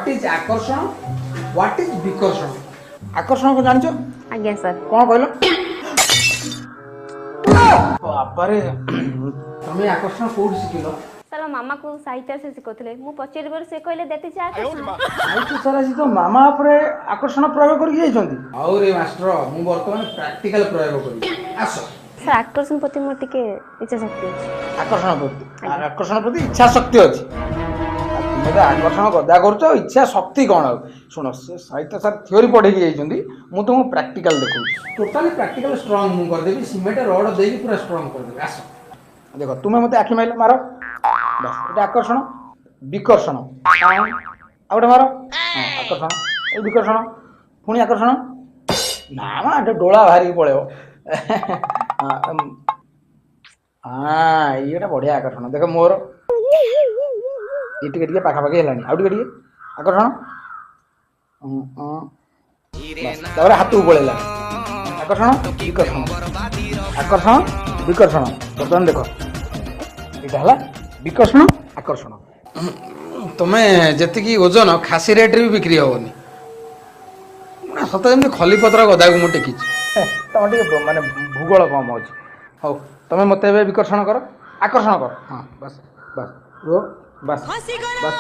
What is ଆକର୍ଷଣ, what is ବିକର୍ଷଣ? ଆକର୍ଷଣ କଣ ଜାଣିଛ? ଆଜ୍ଞା ସାର୍। କଣ କହିଲ? ବାବାରେ, ତମେ ଆକର୍ଷଣ କୋଉଠି ଶିଖିଲ? ସାର୍, ମୋ ମାମାକୁ ସାହିତ୍ୟ ସେ ଶିଖଉଥିଲେ। ମୁଁ ପଚାରିବାରୁ ସେ କହିଲେ that is ଆକର୍ଷଣ। ସାହିତ୍ୟ ସାର୍ ଆଜି ତ ମାମା ଉପରେ ଆକର୍ଷଣ ପ୍ରୟୋଗ କରିକି ଯାଇଛନ୍ତି। ହଉ ରେ ମାଷ୍ଟର, ମୁଁ ବର୍ତ୍ତମାନ ପ୍ରାକ୍ଟିକାଲ ପ୍ରୟୋଗ କରିବି, ଆସ। ସାର୍, ଆକର୍ଷଣ ପ୍ରତି ମୋର ଟିକେ ଇଚ୍ଛା ଶକ୍ତି ଅଛି। ଆକର୍ଷଣ ପ୍ରତି ଇଚ୍ଛା ଶକ୍ତି ଅଛି। ଆଉ ତୁମେ ତ ଆକର୍ଷଣ ଗଦା କରୁଛ, ଇଚ୍ଛା ଶକ୍ତି କ'ଣ? ଆଉ ଶୁଣ, ସେ ସାହିତ୍ୟ ସାର୍ ଥିଓରି ପଢ଼େଇକି ଯାଇଛନ୍ତି, ମୁଁ ତୁମକୁ ପ୍ରାକ୍ଟିକାଲ ଦେଖାଉଛି। ଟୋଟାଲି ପ୍ରାକ୍ଟିକାଲ ଷ୍ଟ୍ରଙ୍ଗ ମୁଁ କରିଦେବି, ସିମେଣ୍ଟ ରଡ଼ ଦେଇକି ପୁରା ଷ୍ଟ୍ରଙ୍ଗ କରିଦେବି। ଆସ ଦେଖ, ତୁମେ ମୋତେ ଆଖି ମାରିଲ, ମାର, ବାସ୍, ଏଇଟା ଆକର୍ଷଣ। ବିକର୍ଷଣ, ଆଉ ଗୋଟେ ମାର। ହଁ, ଆକର୍ଷଣ, ଏଇ ବିକର୍ଷଣ, ପୁଣି ଆକର୍ଷଣ। ନା ମା, ଏଟା ଡୋଳା ବାହାରିକି ପଳେଇବ। ହଁ, ଏଇଟା ବଢିଆ ଆକର୍ଷଣ। ଦେଖ, ମୋର ଏ ଟିକେ ଟିକେ ପାଖାପାଖି ହେଲାଣି। ଆଉ ଟିକେ ଟିକେ ଆକର୍ଷଣ, ତାପରେ ହାତକୁ ପଳେଇଲା। ଆକର୍ଷଣ, ବିକର୍ଷଣ, ଆକର୍ଷଣ, ବିକର୍ଷଣ। ବର୍ତ୍ତମାନ ଦେଖ, ଏଇଟା ହେଲା ବିକର୍ଷଣ, ଆକର୍ଷଣ। ତମେ ଯେତିକି ଓଜନ, ଖାସି ରେଟ୍ରେ ବି ବିକ୍ରି ହବନି ନା। ସତ ଯେମିତି ଖଲିପତ୍ର ଗଦାକୁ ମୁଁ ଟେକିଛି। ତମର ଟିକେ ମାନେ ଭୂଗୋଳ କମ ଅଛି। ହଉ, ତମେ ମୋତେ ଏବେ ବିକର୍ଷଣ କର, ଆକର୍ଷଣ କର। ହଁ, ବାସ୍ ବାସ୍, ରୁହ, ବାସ୍ ବାସ୍ ବାସ୍।